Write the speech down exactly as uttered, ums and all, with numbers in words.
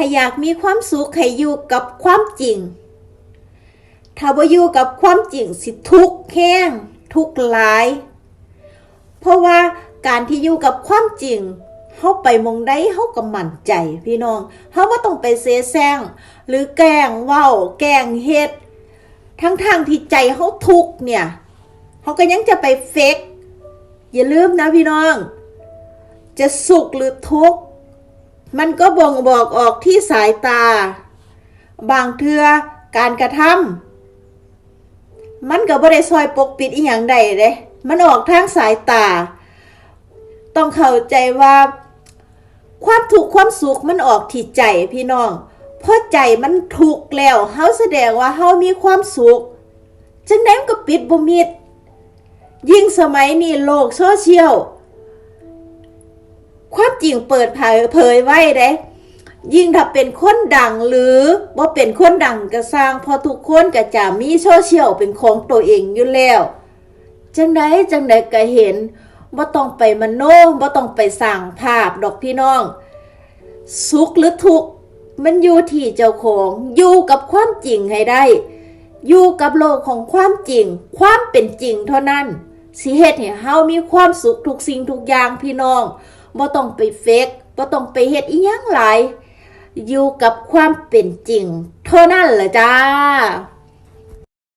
ถ้าอยากมีความสุขให้อยู่กับความจริง ถ้าบ่อยู่กับความจริงสิทุกข์แฮง ทุกข์หลาย เพราะว่าการที่อยู่กับความจริง เฮาไปหม่องใดเฮาก็มั่นใจพี่น้อง เฮาบ่ต้องไปเสแสร้ง หรือแกล้งเว้า แกล้งเฮ็ด ทั้งๆที่ใจเฮาทุกข์เนี่ย เฮาก็ยังจะไปเฟก อย่าลืมนะพี่น้อง จะสุขหรือทุกข์ มันก็บ่งบอกออกที่สายตา บางเทื่อการกระทำ มันก็บ่ได้ซ่อยปกปิดอีหยังได้เด้ มันออกทางสายตา ต้องเข้าใจว่า ความทุกข์ความสุขมันออกที่ใจพี่น้อง พอใจมันทุกข์แล้ว เฮาแสดงว่าเฮามีความสุข จั่งใดมันก็ปิดบ่มิด ยิ่งสมัยนี้โลกโซเชียล ความจริงเปิดเผย เผยไว้เด้ ยิ่งถ้าเป็นคนดังหรือบ่เป็นคนดังก็ซ่าง เพราะทุกคนก็จะมีโซเชียลเป็นของตัวเองอยู่แล้ว จั่งใดจั่งใดก็เห็น บ่ต้องไปมโน บ่ต้องไปสร้างภาพดอกพี่น้อง สุขหรือทุกข์ มันอยู่ที่เจ้าของ อยู่กับความจริงให้ได้ อยู่กับโลกของความจริง ความเป็นจริงเท่านั้น สิเฮ็ดให้เฮามีความสุขทุกสิ่งทุกอย่างพี่น้อง บ่ต้องไปเฟก บ่ต้องไปเฮ็ดอีหยังหลาย อยู่กับความเป็นจริง เท่านั้นล่ะจ้า